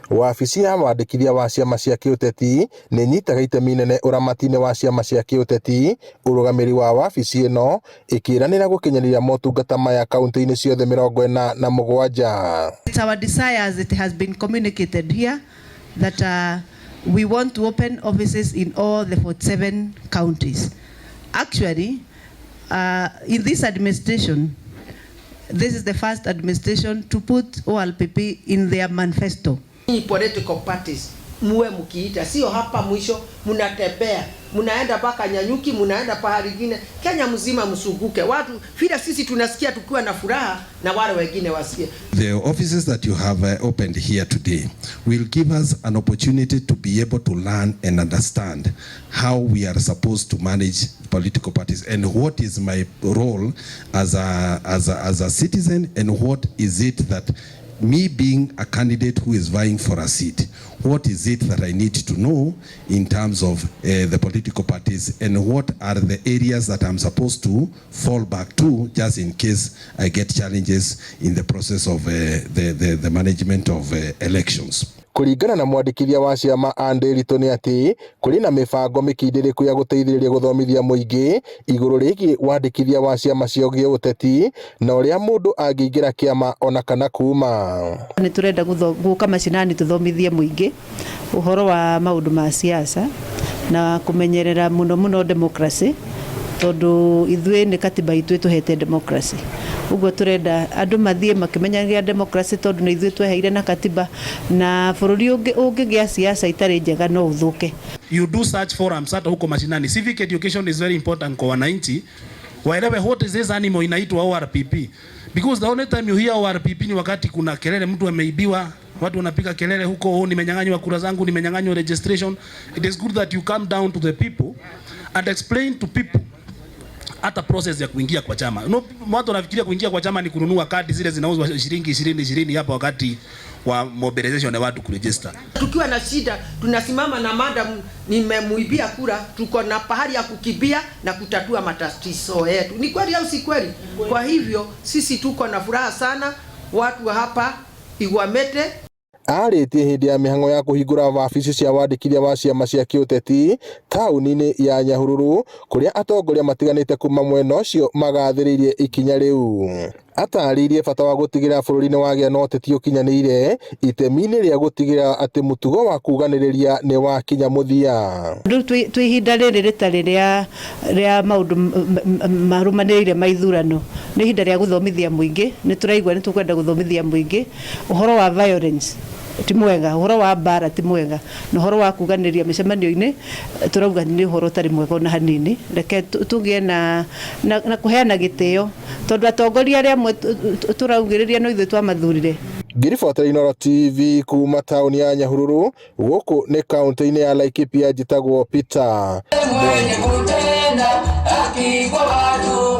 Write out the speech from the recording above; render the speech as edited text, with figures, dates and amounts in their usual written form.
Wabici ya wandĩkithia wa ciama cia kĩũteti nĩ ĩnyitaga itemi inene ũramati-inĩ wa ciama cia kĩũteti, ũrũgamĩrĩri wa wabici ĩno ĩkĩranĩra gũkinyanĩria motungata maya kaunti-inĩ ciothe 47. It's our desire, as it has been communicated here, that we want to open offices in all the 47 counties. Actually, in this administration, this is the first administration to put ORPP in their manifesto. Political parties muwe mkiita, sio hapa mwisho, mnatembea mnaenda mpaka Nanyuki, mnaenda pahali ingine, Kenya mzima msunguke watu vile sisi tunasikia tukiwa na furaha na wale wengine wasikie. The offices that you have opened here today will give us an opportunity to be able to learn and understand how we are supposed to manage political parties and what is my role as a citizen and what is it that me being a candidate who is vying for a seat, what is it that I need to know in terms of the political parties and what are the areas that I'm supposed to fall back to just in case I get challenges in the process of the management of elections. Kũringana na mwandĩkithia wa ciama Ann Nderitu nĩ atĩ kũrĩ na mĩbango mĩkindĩrĩku ya gũteithĩrĩria gũthomithia mũingĩ igũrũ rĩgiĩ wandĩkithia wa ciama cia gĩũteti na ũrĩa mũndũ angĩingĩra kĩama ona kana kuma. Nĩ tũrenda gũka macinani tũthomithie mũingĩ ũhoro wa maũndũ ma siasa na kũmenyerera mũno mũno democracy, tondũ ithuĩ nĩ katiba itũ ĩtũhete democracy. Ũguo tũrenda andũ mathiĩ makĩmenyagia democracy, tondũ nĩ ithuĩ tweheire na katiba, na bũrũri ũngĩgĩa siasa itarĩ njega no ũthũke. You do such forums hata huko mashinani. Civic education is very important kwa wananchi waelewe what is this animal inaitwa ORPP, because the only time you hear ORPP ni wakati kuna kelele, mtu ameibiwa, watu wanapiga kelele huko, "Oh, nimenyang'anywa kura zangu, nimenyang'anywa registration." It is good that you come down to the people and explain to people hata process ya kuingia kwa chama. No, watu wanafikiria kuingia kwa chama ni kununua kadi zile zinauzwa shilingi 20 20 hapa wakati wa mobilization ya watu kuregister. Tukiwa na shida tunasimama na madam, nimemuibia kura, tuko na pahali ya kukimbia na kutatua matatizo yetu. Ni kweli au si kweli? Kwa hivyo sisi tuko na furaha sana, watu wa hapa Igwamete. Arĩtie hĩndĩ ya mĩhang'o ya kũhingũra wabici cia wandĩkithia wa ciama cia kĩũteti taũni-inĩ ya Nyahururu, kũrĩa atongoria matiganĩte kuma mwena ũcio magathĩrĩirie ikinya rĩu. Atarĩirie bata wa gũtigĩrĩra bũrũri nĩ wagĩa na ũteti ũkinyanĩire itemi-inĩ rĩa gũtigĩrĩra atĩ mũtugo wa kuganĩrĩria nĩ wakinya mũthia. Rĩu twĩ ihinda rĩrĩ rĩtarĩ rĩa maũndũ marũmanĩrĩire ma ithurano, nĩ ihinda rĩa gũthomithia mũingĩ. Nĩ tũraigua nĩ tũkwenda gũthomithia mũingĩ ũhoro wa violence ti mwega, ũhoro wa mbara ti mwega, na ũhoro wa kuganĩria mĩcemanio-inĩ tũrauga nĩ ũhoro ũtarĩ mwega ona hanini. Reke tũgĩe na kũheana gĩtĩo, tondũ atongoria arĩa amwe tũraugĩrĩria no ithuĩ twamathurire. Ngĩribotera Inooro TV kuma taũni ya Nyahururu gũkũ nĩ kaũntĩ-inĩ ya Laikipia, njĩtagwo Peter Mwenye kutenda haki kwa watu.